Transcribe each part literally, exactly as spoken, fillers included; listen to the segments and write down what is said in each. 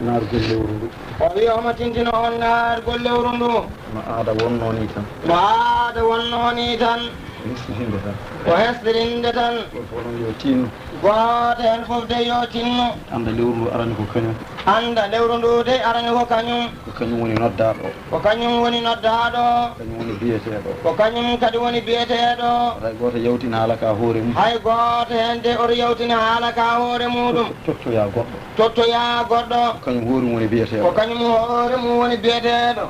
Naargol lewru ndu. O wi omo tintino on naargol lewru ndu. No aada wonnoo nii tan. No aada wonnoo nii tan. Hesɗitinde tan. Ko hesɗitinde tan. Gooto fof noon yo tinno. Gooto heen fof de yo tinno. Annda lewru ndu arani ko kañum. Annda lewru ndu de arani ko kañum. Ko kañum woni noddaaɗo. Ko kañum woni noddaaɗo. Kañum woni biyeteeɗo. Ko kañum kadi woni biyeteeɗo. Hay gooto yawtina haala ka hoore mum. Hay gooto heen de oto yawtina haala ka hoore muuɗum. Tottoya goɗɗo. Tottoya goɗɗo. Ko kañum hoore mum woni biyeteeɗo. Ko kañum hoore mum woni biyeteeɗo.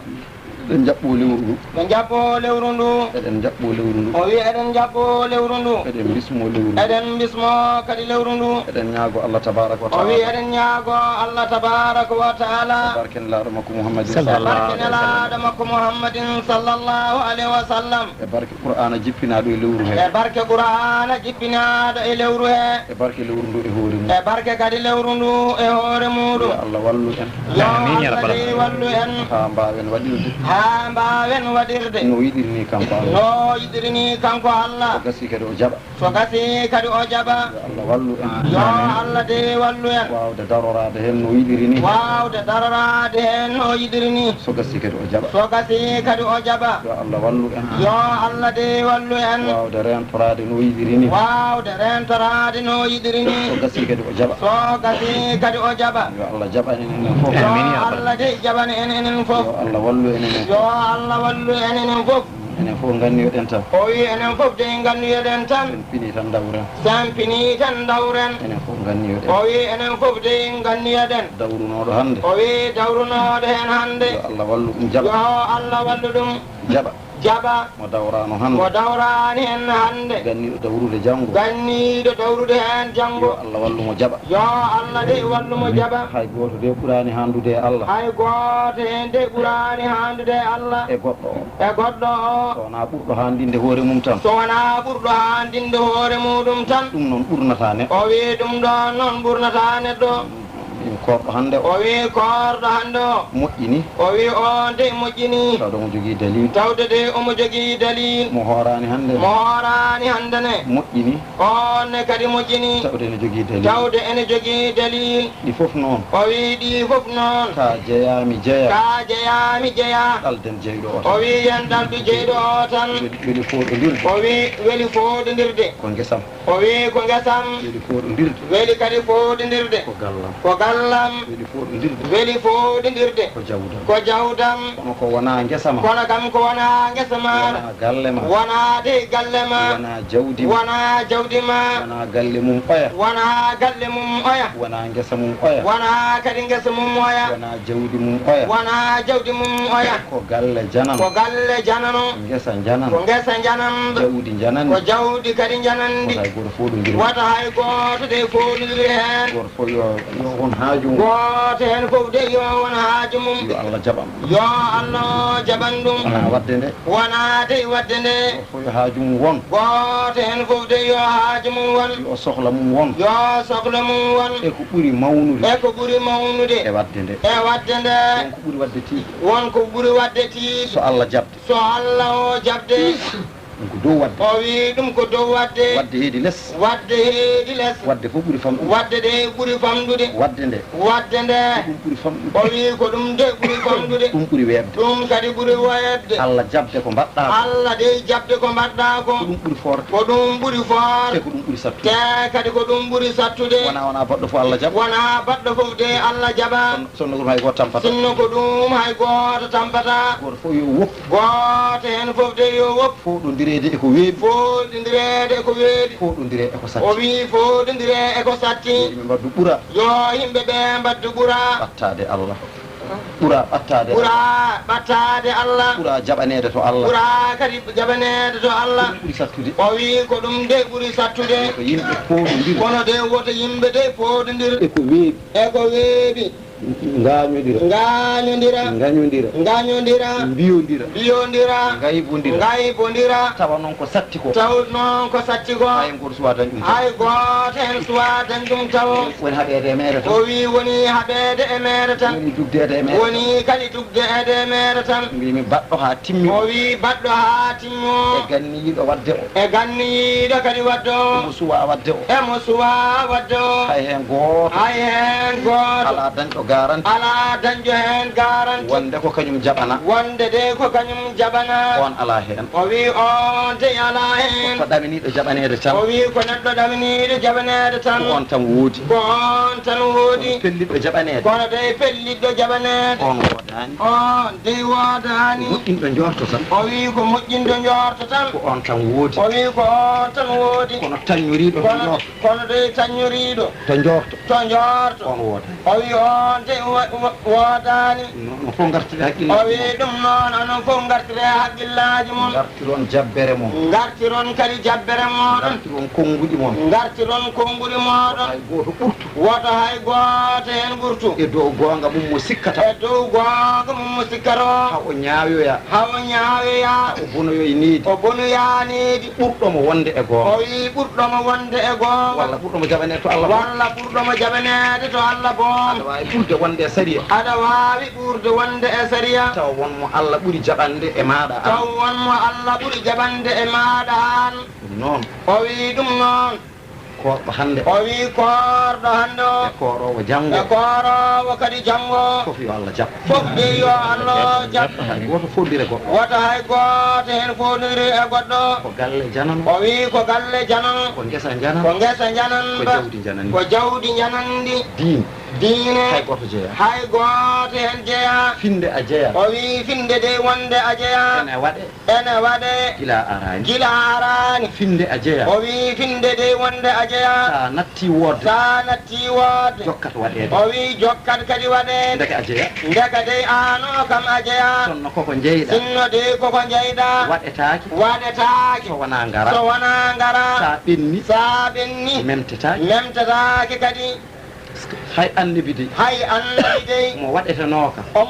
Eɗen njaɓɓoo lewru ndu. Ɓe njaɓɓoo lewru ndu. Eɗen njaɓɓoo lewru ndu. O wi eɗen njaɓɓoo lewru ndu. Eɗen mbismoo lewru ndu. Eɗen mbismoo kadi lewru ndu. Eɗen ñaago Allah tabaraka wa taala. O wi eɗen ñaago Allah tabaraka wa taala. E barke nelaaɗo makko Muhammadin. E barke nelaaɗo makko Muhammadin sallallahu alaihi wa sallam. E barke Qur'aana jippinaaɗo e lewru he. E barke Qur'aana jippinaaɗo e lewru he. E barke lewru ndu e hoore mum. E barke kadi lewru ndu e hoore muuɗum. Yo Allah wallu en. Yo Allah de wallu en. Haa mbaawen waɗirde. Haa mbaawen waɗirde. No yiɗiri ni kanko Allah. No yiɗiri ni kanko Allah. O gasi kadi o jaɓa. So gasi kadi o jaɓa. Yo Allah wallu en. Yo Allah de wallu en. Waawde daroraade heen no yiɗiri ni. Waawde daroraade heen no yiɗiri ni. So gasi kadi o jaɓa. So gasi kadi o jaɓa. Yo Allah wallu en. Yo Allah de wallu en. Waawde reentoraade no yiɗiri ni. Waawde reentoraade no yiɗiri ni. So gasi kadi o jaɓa. So gasi kadi o jaɓa. Yo Allah jaɓan en enen fof. Yo Allah de jaɓan en enen fof. Yo Allah wallu en enen fof. Yo Allah wallu en enen fof. Enen fof nganniyoɗen tan. O wi enen fof de nganniyoɗen tan. Sen pini tan dawren. Sen pini tan dawren. Enen fof nganniyoɗen. O wi enen fof de nganniyoɗen. Dawrunooɗo hannde. O wi dawrunooɗo heen hannde. Yo Allah wallu ɗum jaɓa. Yo Allah wallu ɗum. Jaɓa. Jaɓa. Mo dawraano hannde. Mo dawraani heen hannde. Ganniiɗo dawrude janngo. Ganniiɗo dawrude heen janngo. Yo Allah wallu mo jaɓa. Yo Allah de wallu mo jaɓa. Hay gooto de ɓuraani haandude e Allah. Hay gooto heen de ɓuraani haandude e Allah. E goɗɗo o. E goɗɗo o. So wonaa ɓurɗo haandinde hoore mum tan. So wonaa ɓurɗo haandinde hoore muuɗum tan. Ɗum noon ɓurnataa neɗɗo. O wi ɗum ɗoon noon ɓurnataa neɗɗo. Koorɗo hannde o. O wi koorɗo hannde o. Moƴƴini. O wi oon de moƴƴini. Tawde omo jogii dalil. Tawde de omo jogii dalil. Mo hooraani hannde. Mo hooraani hannde ne. Moƴƴini. Oon ne kadi moƴƴini. Tawde ene jogii dalil. Tawde ene jogii dalil. Ɗi fof noon. O wi ɗi fof noon. Ka jeyaa mi jeyaa. Ka jeyaa mi jeyaa. Ɗalden jeyɗo o tan. O wi yen ɗaldu jeyɗo o tan. Weli, weli fooɗondirde. O wi weli fooɗondirde. Ko ngesam. O wi ko ngesam. Weli fooɗondirde. Weli kadi fooɗondirde. Ko gallam. Ko gallam. Weli fooɗondirde. Weli fooɗondirde. Ko jawdam. Ko jawdam. Kono ko wonaa ngesa ma. Kono kam ko wonaa ngesa ma. Wonaa galle ma. Wonaa de galle ma. Wonaa jawdi ma. Wonaa jawdi ma. Wonaa galle mum oya. Wonaa galle mum oya. Wonaa ngesa mum oya. Wonaa kadi ngesa mum oya. Wonaa jawdi mum oya. Wonaa jawdi mum oya. Ko galle janano. Ko galle janano. Ngesa janano. Ko ngesa janano. Jawdi janandi. Ko jawdi kadi janandi. Wota hay gooto fooɗondir. Wota hay gooto de fooɗondir heen. Gooto fof yo, yo won haaju mum. Gooto heen fof de yo won haaju mum. Yo Allah jaɓan. Yo Allah jaɓan ɗum. Wonaa waɗde nde. Wonaa de waɗde nde. Fof yo haaju mum won. Gooto heen fof de yo haaju mum won. Yo sohla mum won. Yo sohla mum won. E ko ɓuri mawnude. E ko ɓuri mawnude. E waɗde nde. E waɗde nde. Won ko ɓuri waɗde tiiɗde. Won ko ɓuri waɗde tiiɗde. So Allah jaɓde. So Allah o jaɓde. Ɗum ko dow waɗde. O wi ɗum ko dow waɗde. Waɗde heedi les. Waɗde heedi les. Waɗde fof ɓuri famɗude. Waɗde de ɓuri famɗude. Waɗde nde. Waɗde nde. Ko ɗum ɓuri famɗude. O wi ko ɗum de ɓuri famɗude. Ɗum ɓuri weeɓde. Ɗum kadi ɓuri weeɓde. Allah jaɓde ko mbaɗɗaa ko. Allah de jaɓde ko mbaɗɗaa ko. Ko ɗum ɓuri foorde. Ko ɗum ɓuri foorde. Te ko ɗum ɓuri sattude. Te kadi ko ɗum ɓuri sattude. Wonaa, wonaa baɗɗo fof Allah jaɓa. Wonaa baɗɗo fof de Allah jaɓa. Sinno, sinno ko ɗum hay gooto tampataa. Sinno ko ɗum hay gooto tampataa. Gooto fof yo woppu. Gooto heen fof de yo woppu. Fooɗondireede e ko weeɓi. Fooɗondireede e ko weeɓi. Fooɗondiree e ko satti. O wi fooɗondiree e ko satti. Yo yimɓe mbaɗdu ɓura. Yo yimɓe ɓe mbaɗdu ɓura. Ɓattaade Allah. Ɓura ɓattaade. Ɓura ɓattaade Allah. Ɓura jaɓaneede to Allah. Ɓura kadi jaɓaneede to Allah. Ɗum ɓuri sattude. O wi ko ɗum de ɓuri sattude. Ko yimɓe fooɗondir. Kono de woto yimɓe de fooɗondir. E ko weeɓi. E ko weeɓi. Ngañodira. Ngañodira. Ngañodira. Ngañodira. Mbiyodira. Mbiyodira. Ngaybodira. Ngaybodira. Tawa noon ko satti ko. Taw noon ko satti ko. Hay gooto suwaa dañɗum taw. Hay gooto heen suwaa dañɗum taw. Woni haɓeede e meere tan. O wi woni haɓeede e meere tan. Woni dugdeede e meere tan. Woni kadi dugdeede e meere tan. Mbiymi baɗɗo haa timmi. O wi baɗɗo haa timmi o. E ganniyiiɗo waɗde o. E ganniyiiɗo kadi waɗde o. Emo suwaa waɗde o. Emo suwaa waɗde o. Hay heen gooto. Hay heen gooto. Alaa dañɗo Garanti. Alaa dañjo heen garanti. Wonde ko kañum jaɓana. Wonde de ko kañum jaɓana. On alaa heen. O wi on dey alaa heen. Ko ɗaminiiɗo jaɓaneede tan. O wi ko neɗɗo ɗaminiiɗo jaɓaneede tan. Ko on tan woodi. Ko on tan woodi. Kono pelliɗɗo jaɓaneede. Kono dey pelliɗɗo jaɓaneede. On woodaani. On dey woodaani. Moƴƴinɗo njoorto tan. O wi ko moƴƴinɗo njoorto tan. Ko on tan woodi. O wi ko on tan woodi. Kono taññoriiɗo njoorto. Kono dey taññoriiɗo. To njoorto. To njoorto. On woodaani. O wi on dey wo-, wo-, woodaani. No, no fof ngartire hakkillaaji mon. O wi ɗum noon, onon fof ngartire hakkillaaji mon. Ngartiron jabbere mon. Ngartiron kadi jabbere mooɗon. Ngartiron konnguɗi mon. Ngartiron konnguɗi mooɗon. Hay gooto ɓurtu. Woto hay gooto heen ɓurtu. E dow goonga mum mo sikkata. E dow goonga mum mo sikkata. Haa o ñaawoya. Haa o ñaawoya. Haa o bonoyoy needi. O bonoya needi. Ɓurɗo mo wonde e goonga. O wi ɓurɗo mo wonde e goonga. Walla ɓurɗo mo jaɓaneede to Allah boom. Walla ɓurɗo mo jaɓaneede to Allah boom. Aɗa waawi ɓurde wonde e sariya. Aɗa waawi ɓurde wonde e sariya. Taw won mo Allah ɓuri jaɓande e maaɗa aan. Taw won mo Allah ɓuri jaɓande e maaɗa aan. Ɗum noon. O wi ɗum noon. Koorɗo hannde. O wi koorɗo hannde o. E kooroowo janngo. E kooroowo kadi janngo. Fof yo Allah jaɓ. Fof de yo Allah jaɓ. Hay gooto foondire goɗɗo. Wota hay gooto heen foondire e goɗɗo. Ko galle janano. O wi ko galle janano. Ko ngesa janano. Ko ngesa janano. Ko jawdi janandi. Ko jawdi janandi. Diine. Diine. Hay gooto jeyaa. Hay gooto heen jeyaa. Finnde a jeyaa. O wi finnde de wonde a jeyaa. Ene waɗe. Ene waɗe. Gila a araani. Gila a araani. Finnde a jeyaa. O wi finnde de wonde a jeyaa. Sa natti woodde. Sa natti woodde. Jokkat waɗeede. O wi jokkat kadi waɗeede. Ndeke a jeyaa. Ndeke dey aan o kam a jeyaa. Sinno koko njeyɗaa. Sinno dey koko njeyɗaa. Waɗetaake. Waɗetaake. So wonaa ngaraa. So wonaa ngaraa. Sa ɓenni. Sa ɓenni. Memtetaake. Memtetaake kadi. Hay annabi dey. Hay annabi dey. Mo waɗetenooka. Om.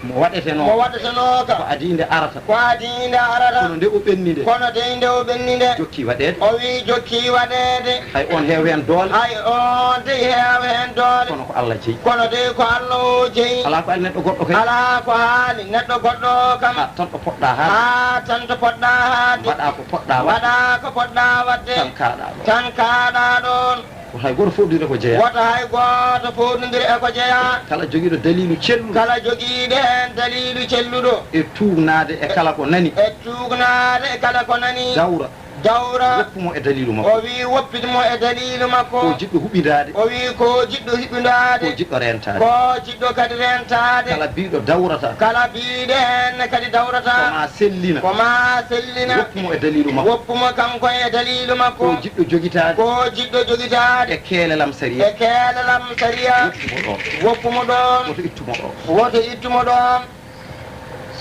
Mo waɗetenoo. Mo waɗetenooka. Ko adii nde arata. Ko adii nde arata. Kono nde o ɓenni nde. Kono dey nde o ɓenni nde. Jokki waɗeede. O wi jokki waɗeede. Hay on heew heen doole. Hay on dey heew heen doole. Kono ko Allah jeyi. Kono dey ko Allah o jeyi. Alaa ko haali neɗɗo goɗɗo kay. Alaa ko haali neɗɗo goɗɗo kam. Haa tan ɗo poɗɗaa haade. Haa tan to poɗɗaa haade. Mbaɗaa ko poɗɗaa waɗde. Mbaɗaa ko poɗɗaa waɗde. Tan kaaɗaa ɗoon. Tan kaaɗaa ɗoon. Wota hay gooto foondire ko jeyaa. Wota hay gooto foondire e ko jeyaa. Kala jogiiɗo daliilu celluɗo. Kala jogiiɗo heen daliilu celluɗo. E tuugnaade e kala ko nani. E tuugnaade e kala ko nani. Dawra. Dawra. Woppu mo e daliilu makko. O wi woppit mo e daliilu makko. Ko jiɗɗo huɓindaade. O wi ko jiɗɗo huɓindaade. Ko jiɗɗo reentaade. Ko jiɗɗo kadi reentaade. Kala biiɗo dawrata. Kala biiɗo heen kadi dawrata. Ko maa sellina. Ko maa sellina. Woppu mo e daliilu makko. Woppu mo kanko e daliilu makko. Ko jiɗɗo jogitaade. Ko jiɗɗo jogitaade. E keelelam sariya. E keelelam sariya. Woppu mo ɗoon. Woppu mo ɗoon. Woto ittu mo ɗoon. Woto ittu mo ɗoon.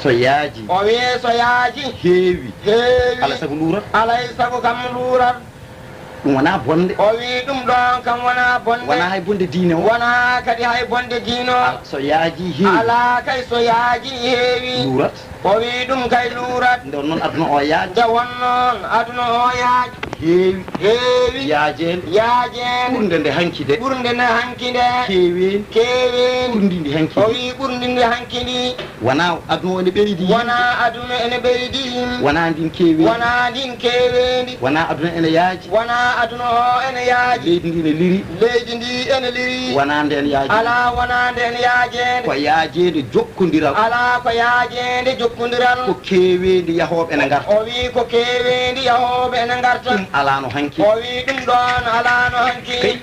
So yaajii. O wii so yaajii. Heewi. Heewi. Alaa sago luurat. Alaa sago kam luurat. Ɗum wonaa bonde. O wii ɗum ɗoon kam wonaa bonde. Wonaa hay bonde diine o. Wonaa kadi hay bonde diine o. Al-, so yaajii heewi. Alaa kay so yaajii heewi. Luurat. O wii ɗum kay luurat. Nde won noon aduna o yaaji. Nde won noon aduna o yaaji. Heewi. Heewi. Yaajeende. Yaajeende. Ɓurnde nde hanki nde. Ɓurnde nde hanki nde. Keeweendi. Keeweendi. Ɓurndi ndi hanki ndi. O wii ɓurndi ndi hanki ndi. Wonaa aduna o ene ɓeydi yimɓe. Wonaa aduna ene ɓeydi yimɓe. Wonaa ndin keeweendi. Wonaa ndin keeweendi. Wonaa aduna ene yaaji. Wonaa aduna o ene yaaji. Leydi ndi ene liri. Leydi ndi ene liri. Wonaa ndeen yaajeende. Alaa, wonaa ndeen yaajeende. Ko yaajeende jokkondiral. Alaa, ko yaajeende jokkondiral. Ko keeweendi yahooɓe ene ngarta. O wii ko keeweendi yahooɓe ene ngarta. Ɗum alaano hanki. O wii ɗum ɗoon alaano hanki. Kay.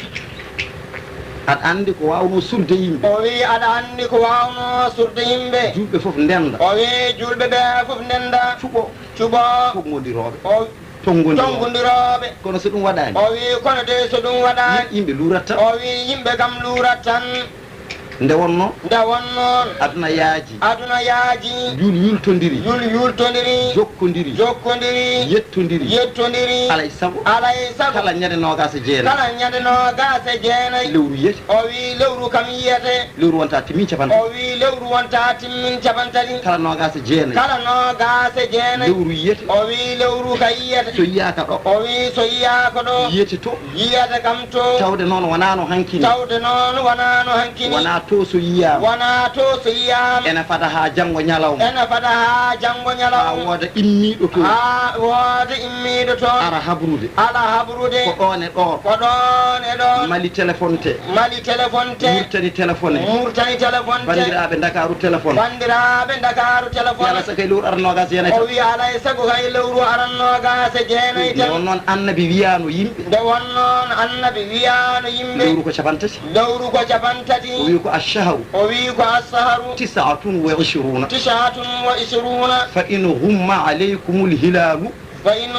Aɗa anndi ko waawnoo surde yimɓe. O wii aɗa anndi ko waawnoo surde yimɓe. Juulɓe fof ndennda. O wii juulɓe ɓe fof ndennda. Cuɓo. Cuɓo. Tonngondirooɓe. O tonngondirooɓe. Tonngondirooɓe. Kono so ɗum waɗaani. O wii kono de so ɗum waɗaani. Yim-, yimɓe luurat tan. O wii yimɓe kam luurat tan. Nde wonnoo. Nde wonnoo. Aduna yaaji. Aduna yaaji. Yul yultondiri. Yul yultondiri. Jokkondiri. Jokkondiri. Yettondiri. Yettondiri. Alay sago. Alay sago. Kala ñande noogaas e jeenayi. Kala ñande noogaas e jeenayi. Lewru yiyete. O wii lewru kam yiyete. Lewru wonta timmin capanɗe tati. O wii lewru wonta timmin capanɗe tati. Kala noogaas e jeenayi. Kala noogaas e jeenayi. Lewru yiyete. O wii lewru ka yiyete. So yiyaaka ɗo. O wii so yiyaaka ɗo. Yiyete to. Yiyete kam to. Tawde noon wonaa no hanki ni. Tawde noon wonaa no hanki ni. Wonaa To so yiyaama. Wonaa to so yiyaama. Ena fada haa janngo ñalawma. Ena fada haa janngo ñalawma. Haa wooda immiiɗo toon. Haa wooda immiiɗo toon. Ara habrude. Ala habrude. Ko ɗoon e ɗoon. Ko ɗoon e ɗoon. Mali téléphone te. Mali téléphone te. Murtani téléphone. Murtani téléphone te. Banndiraaɓe Ndakaaru téléphone. Banndiraaɓe Ndakaaru téléphone. Yala so kay lewru aran noogaas e jeenayi tan. O wi alaa e sago kay lewru aran noogaas e jeenayi tan. Nde won noon Annabi wiyaano yimɓe. Nde won noon Annabi wiyaano yimɓe. Lewru ko capanɗe tati. Lewru ko capanɗe tati. O wi ko ash-shahru. O wi ko ash-shahru. Tis'atun wa ishruna. Tis'atun wa ishruna. Fa in ghumma alaykumul hilalu. Fa in,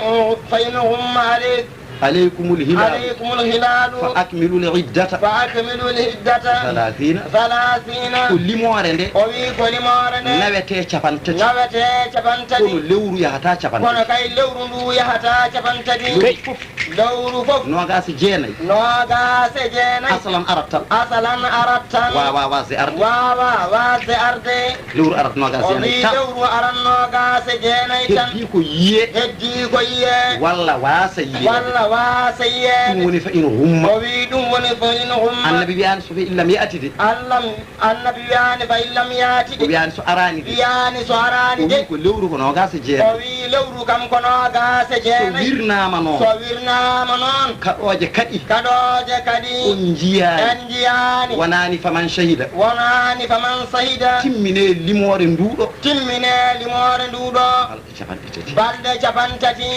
fa in ghumma alay-, alaykumul hilalu. Alaykumul hilalu. Fa akmilul iddata. Fa akmilul iddata. Thalathina. Thalathina. Ko limoore nde. O wi ko limoore nde. Nawete capanɗe tati. Nawete capanɗe tati. Kono lewru yahata capanɗe tati. Kono kay lewru ndu yahata capanɗe tati. Lewru fof. Lewru fof. Noogaas e jeenayi. Noogaas e jeenayi. Asalan arat tan. Asalan arat tan. Waawa waasde arde. Waawa waasde arde. Lewru arat noogaas e jeenayi tan. O wi lewru aran noogaas e jeenayi tan. Heddii ko yiye. Heddii ko yiye. Walla waasa yiyeede. Walla waasa yiyeede. Ɗum woni fa in ghumma. O wi ɗum woni fa in ghumma. Annabi wiyaani so fa in lam ya'ti de. Allah Annabi wiyaani fa in lam ya'ti de. O wiyaani so araani de. Wiyaani so araani de. O wi ko lewru ko noogaas e jeenayi. O wi lewru kam ko noogaas e jeenayi. So wirnaama noon. So wirnaama noon. Kaɗooje kaɗi. Kaɗooje kaɗi. On njiyaani. En njiyaani. Wonaani faman shahida. Wonaani faman shahida. Timminee limoore nduuɗo. Timminee limoore nduuɗo. Balɗe capanɗe tati. Balɗe capanɗe tati.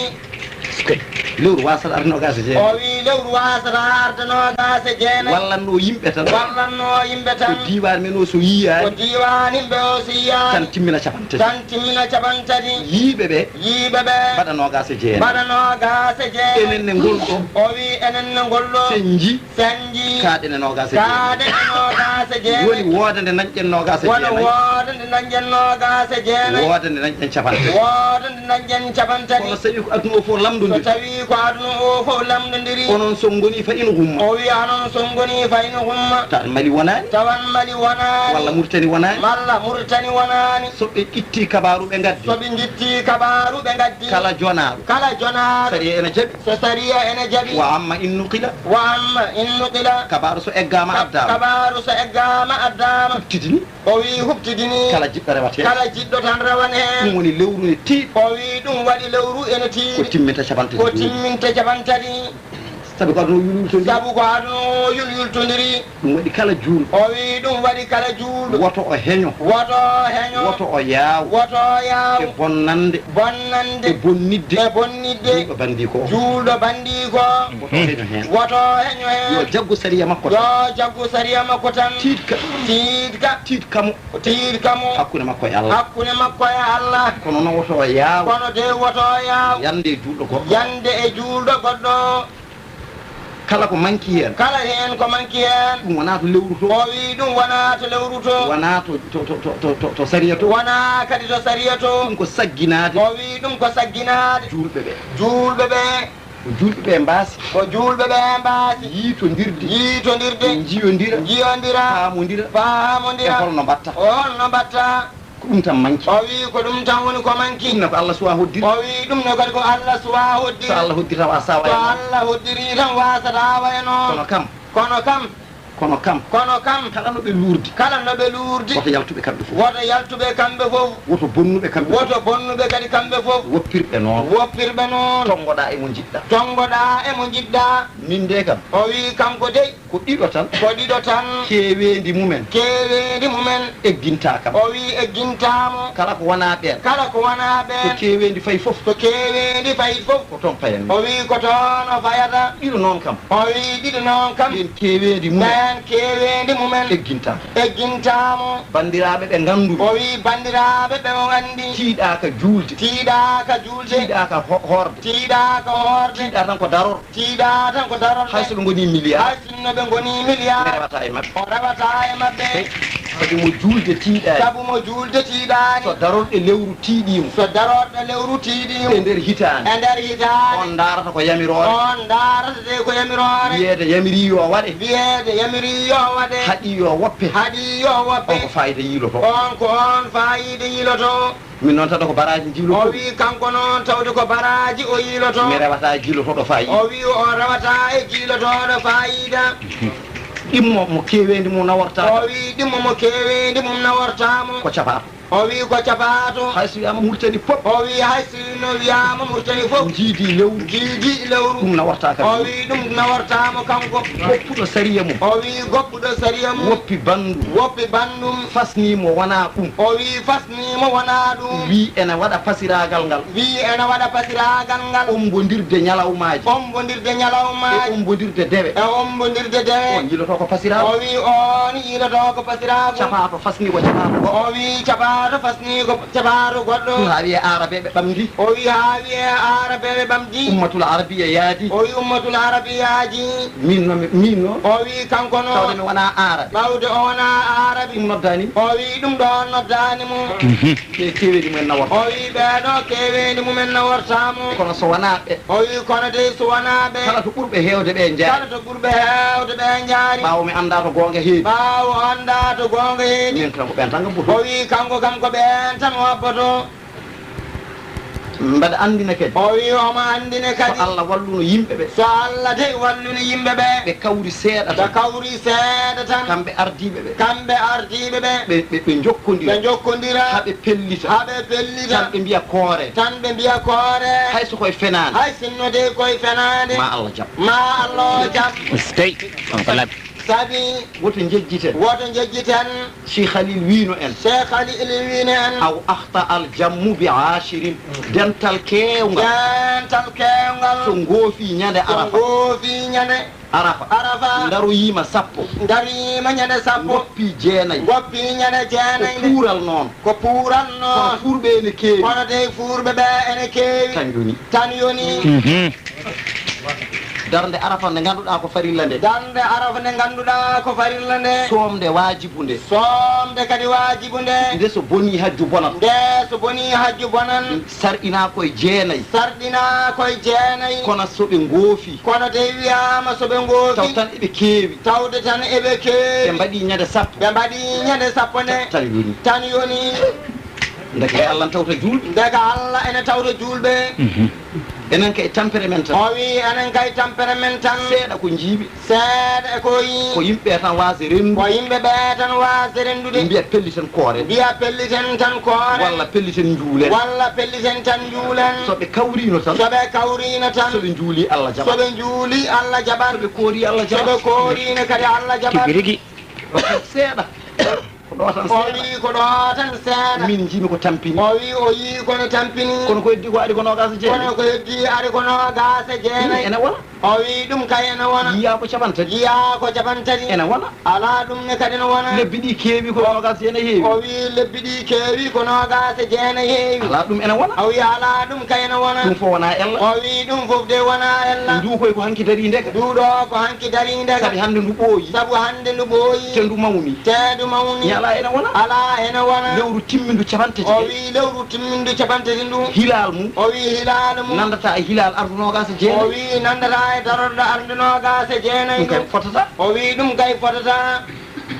Lewru waasata arde noogaas e jeenayi. O wi lewru waasata arde noogaas e jeenayi. Wallatnoo yimɓe tan. Wallatnoo yimɓe tan. Ko diiwaan men o so yiyaani. Ko diiwaan yimɓe o so yiyaani. Tan timmina capanɗe tati. Tan timmina capanɗe tati. Yiiɓe ɓe. Yiiɓe ɓe. Mbaɗa noogaas e jeenayi. Mbaɗa noogaas e jeenayi. Enen ne ngol ɗo. O wi enen ne ngol ɗo. Sen nji. Sen nji. Kaaɗen e noogaas e jeenayi. Kaaɗen e noogaas e jeenayi. Woni wooda nde dañɗen noogaas e jeenayi. Woni wooda nde dañɗen noogaas e jeenayi. Wooda nde dañɗen capanɗe tati. Wooda nde dañɗen capanɗe tati. Kono so tawi ko aduna o fof lamndondiri. So tawi ko aduna o fof lamndondiri. Onon so ngoni fa in ghumma. O wiya onon so ngoni fa in ghumma. Tawa Mali wonaani. Tawa Mali wonaani. Walla Mauritanie wonaani. Walla Mauritanie wonaani. So ɓe itti kabaaru ɓe ngaddi. So ɓe ngitti kabaaru ɓe ngaddi. Kala jonaaɗo. Kala jonaaɗo. Sariya ene jaɓi. So sariya ene jaɓi. Wa amma in nuqila. Wa amma in nuqila. Kabaaru so eggaama addaama. Kabaaru so eggaama addaama. Huɓtidini. O wi huɓtidini. Kala jiɗɗo rewata heen. Kala jiɗɗo tan rewan heen. Ɗum woni lewru ne tiiɗi. O wi ɗum waɗi lewru ene tiiɗi. Ko timminta capanɗe tati. Ko timminta capanɗe tati. Sabu ko aduna o yulyultondiri. Sabu ko aduna o yulyultondiri. Ɗum waɗi kala juulɗo. O wi ɗum waɗi kala juulɗo. Woto o heño. Woto o heño. Woto o yaaw. Woto o yaaw. E bonnande. Bonnande. E bonnitde. E bonnitde. Juulɗo banndii ko. Juulɗo banndii ko. Woto o heño heen. Woto o heño heen. Yo jaggu sariya makko tan. Yo jaggu sariya makko tan. Tiiɗka. Tiiɗka. Tiiɗka mo. Tiiɗka mo. Hakkunde makko e Allah. Hakkunde makko e Allah. Kono noon woto o yaaw. Kono de woto o yaaw. Yande e juulɗo goɗɗo. Yande e juulɗo goɗɗo. Kala ko manki heen. Kala heen ko manki heen. Ɗum wonaa to lewru to. O wi ɗum wonaa to lewru to. Wonaa to, to, to sariya to. Wonaa kadi to sariya to. Ɗum ko sagginaade. O wi ɗum ko sagginaade. Juulɓe ɓe. Juulɓe ɓe. Ko juulɓe ɓe mbaasi. Ko juulɓe ɓe mbaasi. Yiitondirde. Yiitondirde. Njiyondira. Njiyondira. Faamondira. Faamondira. E holno mbatta. Holno mbatta. Ko ɗum tan manki. O wi ko ɗum tan woni ko manki. Ɗum ne ko Allah suwaa hoddirde. O wi ɗum ne kadi ko Allah suwaa hoddirde. So Allah hoddiri tan a saawaa e ma. So Allah hoddiri tan waasata wa e noon. Kono kam. Kono kam. Kono kam. Kono kam. Kala no ɓe luurdi. Kala no ɓe luurdi. Woto yaltu ɓe kamɓe fof. Woto yaltu ɓe kamɓe fof. Woto bonnu ɓe kamɓe fof. Woto bonnu ɓe kadi kamɓe fof. Woppir ɓe noon. Woppir ɓe noon. Tonngoɗaa e mo njiɗɗaa. Tonngoɗaa e mo njiɗɗaa. Min de kam. O wi kanko dey. Ko ɗiɗo tan. Ko ɗiɗo tan. Keeweendi mumen. Keeweendi mumen. Eggintaa kam. O wi eggintaa mo. Kala ko wonaa ɓeen. Kala ko wonaa ɓeen. So keeweendi fayi fof. So keeweendi fayi fof. Ko toon payanmi. O wi ko toon o fayata. Ɗiɗo noon kam. O wi ɗiɗo noon kam. Ɓeen keeweendi mumen. Ɓeen keeweendi mumen. Eggintaa. Eggintaa mo. Banndiraaɓe ɓe nganndu-mi. O wi banndiraaɓe ɓe o anndi. Tiiɗaaka juulde. Tiiɗaaka juulde. Tiiɗaaka ho-, hoorde. Tiiɗaaka hoorde. Tiiɗaa tan ko daror. Tiiɗaa tan ko daror. Hay so ɓe ngonii miliyaar. Hay sinno ɓe ngonii miliyaar. Mi rewataa e maɓɓe. O rewataa e maɓɓe. Sabu mo juulde tiiɗaani. Sabu mo juulde tiiɗaani. So darorɗe lewru tiiɗii mo. So darorɗe lewru tiiɗii mo. E nder hitaande. E nder hitaande. On ndaarata ko yamiroore. On ndaarata de ko yamiroore. Wiyeede yamirii yo waɗe. Wiyeede yamirii yo waɗe. Haɗii yo woppe. Haɗii yo woppe. On ko faayiida yiilotoo. On ko on faayiida yiilotoo. Min noon, tawde ko baraaji njiilotoo. O wi kanko noon, tawde ko baraaji o yiilotoo. Mi rewataa e jiilotooɗo faayiida. O wi o rewataa e jiilotooɗo faayiida. Ɗimmo mo keeweendi mum nawortaako. O wi ɗimmo mo keeweendi mum nawortaamo. Ko capaato. O wi ko capaato. Hay so wiyaama Murtani fof. O wi hay so no wiyaama Murtani fof. Jiidi lewru. Jiidi lewru. Ɗum nawortaako. O wi ɗum nawortaamo kanko. Goppuɗo sariya mum. O wi goppuɗo sariya mum. Woppi banndum. Woppi banndum. Fasnii mo wonaa ɗum. O wi fasnii mo wonaa ɗum. Wi ene waɗa pasiraagal ngal. Wi ene waɗa pasiraagal ngal. Ombondirde ñalawmaaji. Ombondirde ñalawmaaji. E ombondirde dewe. E ombondirde dewe. On yiloto ko pasiraagal. O wi on yiloto ko pasiraagal. Capaato fasnii ko capaato goɗɗo. O wi capaato fasnii ko capaato goɗɗo. Ɗum haa wiyee aarabeeɓe ɓamdii. O wi haa wiyee aarabeeɓe ɓamdii. Ummatul Arabiya yaadi. O wi ummatul Arabiya yaadi. Min noon, min noon. O wi kanko noon. Tawde mi wonaa aarabe. Tawde o wonaa aarabe. Ɗum noddaani mi. O wi ɗum ɗoon noddaani mo. Mhm. Ɓe keeweendi mumen naworta. O wi ɓee ɗoo keeweendi mumen nawortaamo. Kono so wonaa ɓe. O wi kono dey so wonaa ɓe. Kala to ɓurɓe heewde ɓe njaari. Kala to ɓurɓe heewde ɓe njaari. Ɓaawo mi anndaa to goonga heedi. Ɓaawo anndaa to goonga heedi. Min kam ko ɓeen tan kam ɓurɓe. O wi kanko kam ko ɓeen tan o habboto. Mbaɗa anndina kadi. O wi omo anndina kadi. So Allah walluno yimɓe ɓe. So Allah de walluno yimɓe ɓe. Ɓe kawri seeɗa tan. Ɓe kawri seeɗa tan. Kamɓe ardiiɓe ɓe. Kamɓe ardiiɓe ɓe. Ɓe, ɓe, ɓe njokkondira. Ɓe njokkondira. Haa ɓe pellita. Haa ɓe pellita. Tan ɓe mbiya koore. Tan ɓe mbiya koore. Hay so koye fenaande. Hay sinno de koye fenaande. Ma Allah jaɓ. Ma Allah jaɓ. Eskey. On ko labbi. Sabi. Woto njejjiten. Woto njejjiten. Cheikh Khalil wiino en. Cheikh Khalil wiino en. Aw akhta al jammu bi ashirin. Dental keewngal. Dental keewngal. So ngoofi ñande Arafa. So ngoofi ñande Arafa. Arafa. Ndaroyiima sappo. Ndaroyiima ñande sappo. Ngoppi jeenayi. Ngoppi ñande jeenayi. Ko puural noon. Ko puural noon. Kono fuurɓe ene keewi. Kono dey fuurɓe ɓe ene keewi. Tan yoni. Tan yoni. Mhm. Darnde Arafa nde ngannduɗaa ko farilla nde. Darnde Arafa nde ngannduɗaa ko farilla nde. Soomde waajibu nde. Soomde kadi waajibu nde. Nde so bonii hajju bonat. Nde so bonii hajju bonan. Sarɗinaa koye jeenayi. Sarɗinaa koye jeenayi. Kono so ɓe ngoofi. Kono dey wiyaama so ɓe ngoofi. Taw tan eɓe keewi. Tawde tan eɓe keewi. Ɓe mbaɗii ñande sappo. Ɓe mbaɗii ñande sappo nde. Tan yoni. Tan yoni. Ndeke Allah ne tawta juulɓe. Ndeke Allah ene tawta juulɓe. Mhm. Enen kay tampere men tan. O wi enen kay tampere men tan. Seeɗa ko njiimi. Seeɗa e ko yi. Ko yimɓe tan waasde renndude. Ko yimɓe ɓe tan waasde renndude. Mbiya pelliten kooren. Mbiya pelliten tan kooren. Walla pelliten njuulen. Walla pelliten tan njuulen. So ɓe kawriino tan. So ɓe kawriino tan. So ɓe njuulii Allah jaɓat. So ɓe njuulii Allah jaɓat. So ɓe koorii Allah jaɓat. So ɓe kooriino kadi Allah jaɓat. Tigi rigi. Seeɗa. Ko ɗo tan. O seeɗa. Wi ko ɗo tan seeɗa. Min njiimi ko tampini. O wi o yii kono tampini. Kono ko heddi ko ari ko noogaas e jeenayi. Kono ko heddi ari ko noogaas e jeenayi. Ene wona. O wi ɗum kay ene wona. Yiyaa ko capanɗe tati. Yiyaa ko capanɗe tati. Ene wona. Alaa ɗum ne kadi ne wona. Lebbi ɗi keewi ko noogaas e jeenayi heewi. O wi lebbi ɗi keewi ko noogaas e jeenayi heewi. Alaa ɗum ene wona. O wi alaa ɗum kay ene wona. Ɗum fof wonaa ella. O wi ɗum fof de wonaa ella. Ndu koy ko hanki darii ndeka. Ndu ɗo ko hanki darii ndeka. Sabi hannde ndu ɓooyi. Sabu hannde ndu ɓooyi. Te ndu mawni. Te ndu mawni. Ni alaa ene wona. Alaa ene wona. Lewru timmindu capanɗe tati. O wi lewru timmindu capanɗe tati ndu. Hilaal mum. O wi hilaal mum. Nanndata e hilaal ardu noogaas e jeenayi. O wi nanndata e darorɗo ardu noogaas e jeenayi. Ɗum kay ndu. Fotata. O wi ɗum kay fotata.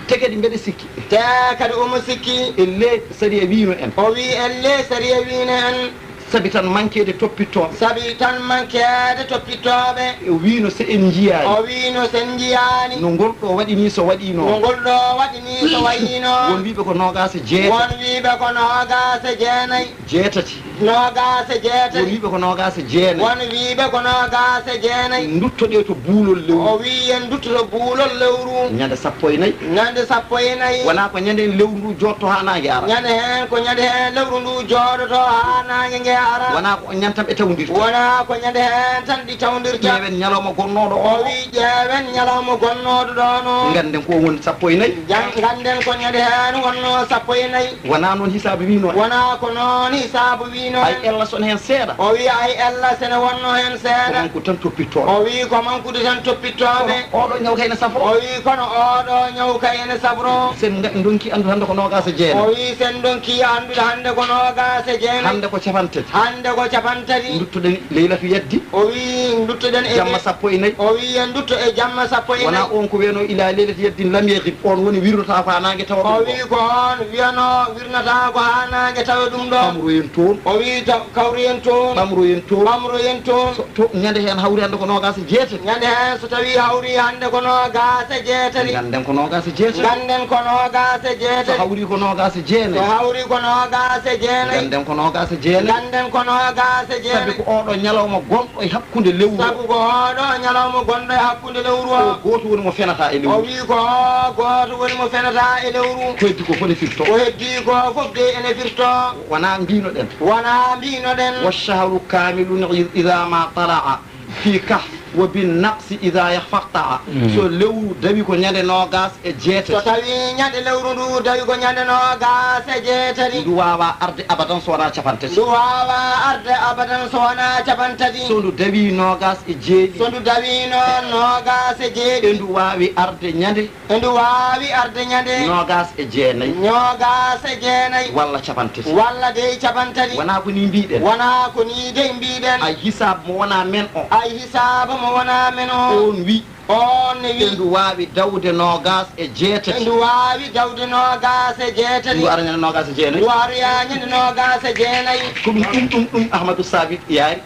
Te kadi mbeɗa sikki. Te kadi omo sikki. Elle sariya wiino en. O wi elle sariya wiino en. Sabi tan mankeede toppittooɓe. Sabi tan mankeede toppittooɓe. O wiino so en njiyaani. O wiino so en njiyaani. No ngol ɗo waɗi ni so waɗiino. No ngol ɗo waɗi ni so waɗiino. Won wiiɓe ko noogaas e jeetati. Won wiiɓe ko noogaas e jeenayi. Jeetati. Noogaas e jeetati. Won wiiɓe ko noogaas e jeenayi. Won wiiɓe ko noogaas e jeenayi. Nduttoɗee to buulol lewru. O wii en nduttoto buulol lewru. Ñande sappo e nayi. Ñande sappo e nayi. Wonaa ko ñande heen lewru ndu jooɗto haa naange ara. Ñande heen ko ñande heen lewru ndu jooɗoto haa naange nge ara. Wonaa ko on ñande tan ɓe tawndirta. Wonaa ko ñande heen tan ɗi tawndirta. Ƴeewen ñalawma gonnooɗo o. O wii ƴeewen ñalawma gonnooɗo ɗoon o. Ngannden ko woni sappo e nayi. Jan-, ngannden ko ñande heen wonnoo sappo e nayi. Wonaa noon hisaabu wiinoo. Wonaa ko noon hisaabu wiinoo. Ay ella so ne heen seeɗa. O wii ay ella so ne wonnoo heen seeɗa. Ko mankude tan toppittooɓe. O wii ko mankude tan toppittooɓe. Kono oɗo ñaw kay ne safoo. O wii kono oɗo ñaw kay ene safroo. Sen nga-, ndonki anndude hannde ko noogaas e jeenayi. O wii sen ndonki anndude hannde ko noogaas e jeenayi. Hannde ko capanɗe tati. Hannde ko capanɗe tati. Nduttoɗen leylatu yaddi. O wii nduttoɗen e jamma sappo e nayi. O wii en ndutto e jamma sappo e nayi. Wonaa on ko weenoo ilaa leylati yaddin lam yaghib, on woni wirnotaako haa naange tawa ɗum. O wii ko on wiyanoo wirnotaako haa naange tawa ɗum ɗo. Amroyen toon. O Wi taw kawri en toon. Ɓamro en toon. Ɓamro en toon. So to ñande heen hawri hannde ko noogaas e jeetati. Ñande heen so tawii hawri hannde ko noogaas e jeetati. Ngannden ko noogaas e jeetati. Ngannden ko noogaas e jeetati. So hawri ko noogaas e jeenayi. So hawri ko noogaas e jeenayi. Ngannden ko noogaas e jeenayi. Ngannden ko noogaas e jeenayi. Sabi ko ooɗoo ñalawma gonɗo e hakkunde lewru. Sabu ko ooɗoo ñalawma gonɗo e hakkunde lewru o. O gooto woni mo fenata e lewru. O wii ko o gooto woni mo fenata e lewru. Ko heddi ko fof ne firto. Ko heddi ko fof de ene firto. Wonaa mbiino-ɗen. Wonaa mbiino-ɗen. والشهر كامل إذا ما طلع في كهف وبالنقص إذا يخفى اقطع. So lewru dawi ko ñande noogaas e jeetati. So tawii ñande lewru ndu dawi ko ñande noogaas e jeetati. Ndu waawaa arde abadan so wonaa cappanɗe tati. Ndu waawaa arde abadan so wonaa cappanɗe tati. So ndu dawii noogaas e jeeɗiɗi. So ndu dawii noon noogaas e jeeɗiɗi. Endu waawi arde ñande. Endu waawi arde ñande. Noogaas e jeenayi. Noogaas e jeenayi. Walla cappanɗe tati. Walla dey cappanɗe tati. Wonaa ko nii mbiy-ɗen. Wonaa ko nii dey mbiy-ɗen. Ay hisaab mo wonaa men o. Ay hisaaba mo wonaa men o. Oon wi. Oon ne wi. Endu waawi dawde noogaas e jeetati. Endu waawi dawde noogaas e jeetati. Ndu ara ñande noogaas e jeenayi. Ndu ara ñande noogaas e jeenayi. Ko ɗum, ɗum, ɗum, ɗum Ahmadu Saabit yaari.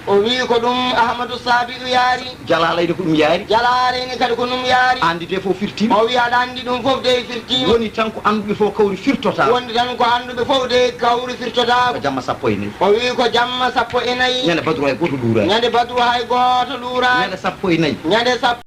O wii ko ɗum Ahmadu Saabiɗu yaari. Jalaalayni ko ɗum yaari. Jalaalayni kadi ko ɗum yaari. Anndi de fof firtiima. O wii aɗa anndi ɗum fof de firtiima. Woni tan ko annduɓe fof kawri firtota. Woni tan ko annduɓe fof de kawri firtota. Ko jamma sappo e nayi. O wii ko jamma sappo e nayi. Ñande Badru hay gooto luuraani. Ñande Badru hay gooto luuraani. Ñande sappo e nayi. Ñande sappo.